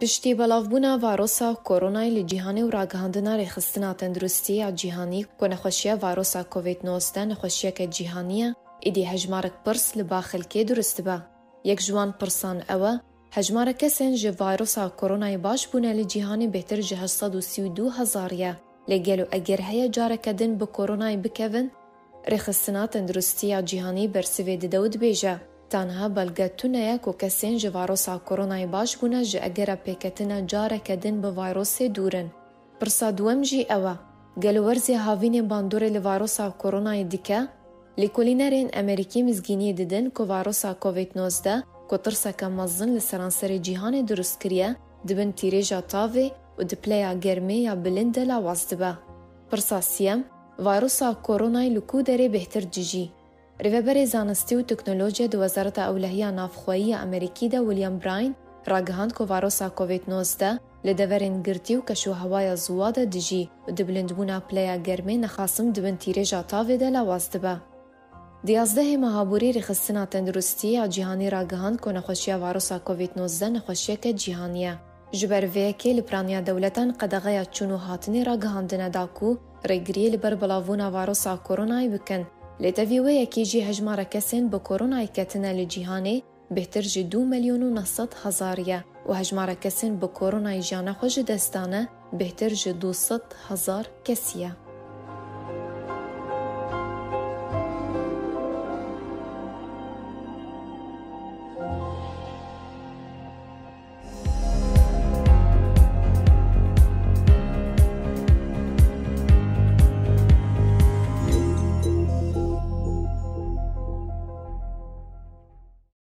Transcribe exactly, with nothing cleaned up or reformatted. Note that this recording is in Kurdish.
Piştî belavbûna vayrosa koronayê li cîhanê û ragihandina Rêxistina Tenduristî ya Cîhanî ku nexweşiya vayrosa Covid nozdeh nexweşiyeke cîhanî ye, êdî hejmarek pirs li ba xelkê durust dibe. Yek ji wan pirsan ew e, hejmara kesên ji vayrosa koronayê baş bûne li cîhanê bêhtir ji heşt sed û sî û du hezar ye. Lê gelo eger heye careke din bi koronayê bikevin? Rêxistina Tenduristî ya Cîhanî bersivê dide û dibêje, tanha belge tune ye ku kesên ji vayrosa koronayê baş bûne ji egera pêketina careke din bi vayrosê dûr in. Pirsa duwem jî ew e, gelo werzê havînê bandorê li vayrosa koronayê dike? Lêkolînerên Amerîkî mizgîniyê didin ku vayrosa Covid nozdeh ku tirseke mezin li seranserê cîhanê dirust kiriye, di bin tîrêja tavê û di pileya germê ya bilind de lawaz dibe. Pirsa siyem, vayrosa koronayê li ku derê bêhtir dijî? Rêveberê Zanistî û Teknolojiya di Wezareta Ewlehiya Navxweyî ya Amerîkî de William Bryan ragihand ku vayrosa Covid nozdeh li deverên girtî û keşûhewaya ziwa de dijî û di bilindbûna pileya germê nexasim di bin tîrêja tavê de lawaz dibe. Di yazdehê meha borî Rêxistina Tenduristî ya Cîhanî ragihand ku nexweşiya vayrosa Covid nozdeh nexweşiyeke cîhanî ye. Ji ber vê yekê li piraniya dewletan qedexeya çûn û hatinê ragihandine da ku rêgiriyê li ber belavbûna vayrosa koronayê bikin. Lê tevî wê yekê jî hejmara kesên bi koronayê ketine li cîhanê bêhtir ji du milyon û neh sed hezar ye û hejmara kesên bi koronayê jiyana xwe ji dest dane bêhtir ji du sed hezar kesî ye.